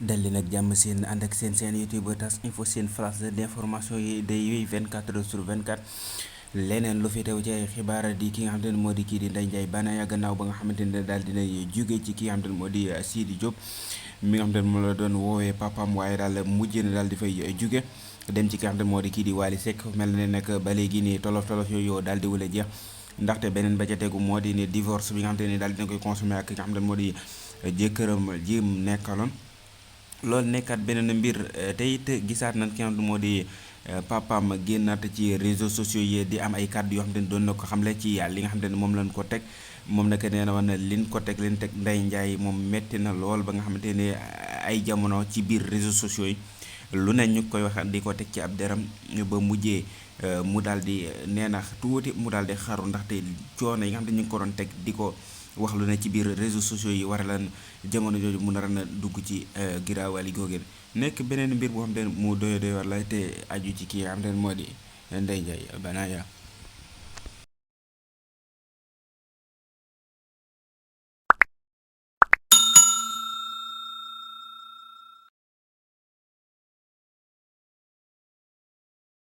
dal leen ak jàmm seen ànd ak seen YouTube tas info seen flash d'information yi day wéy 24 heures sur 24 leneen lu fi teew ci ay xibaar di ki nga xamante ne moo di kii di Ndeye Ndiaye Banaya gannaaw ba nga xamante ne daal dinay jóge ci ki nga xamante ne moo di Sidi Diop mi nga xamante ne moo la doon woowee papam waaye daal mujj na daal di fay jóge dem ci ki nga xamante ne moo di kii di Wally Seck mel na ne nag ba léegi nii tolof yooyu daal di wala jeex ndaxte beneen ba ca tegu moo di ne divorce bi nga xamante ne daal dina koy consommer ak ki nga xamante ne moo di jëkkëram ji nekkaloon loolu nekkaat beneen mbir te it gisaat nañ ki nga xam ne moo di papaam génnaat ci réseaux sociaux yi di am ay kàddu yoo xam ne doon na ko xamle ci li nga xam ne moom lañ ko teg moom nag nee na woon liñ ko teg leen teg Ndeye Ndiaye moom metti na lool ba nga xamante ne ay jamono ci biir réseaux sociaux yi lu ne ñu koy wax di ko teg ci ab deram ba mujjee mu daal di nee na tuuti mu daal di xaru ndaxte coono yi nga xam ne ñu ngi ko doon teg di ko wax lu ne ci biir réseaux sociaux yi war lan jamono jooju mu nar na dugg ci giraawali googee nekk beneen mbir boo xam ne mu doy war la te aju ci kii nga xam ne moo di Ndeye Ndiaye Banaya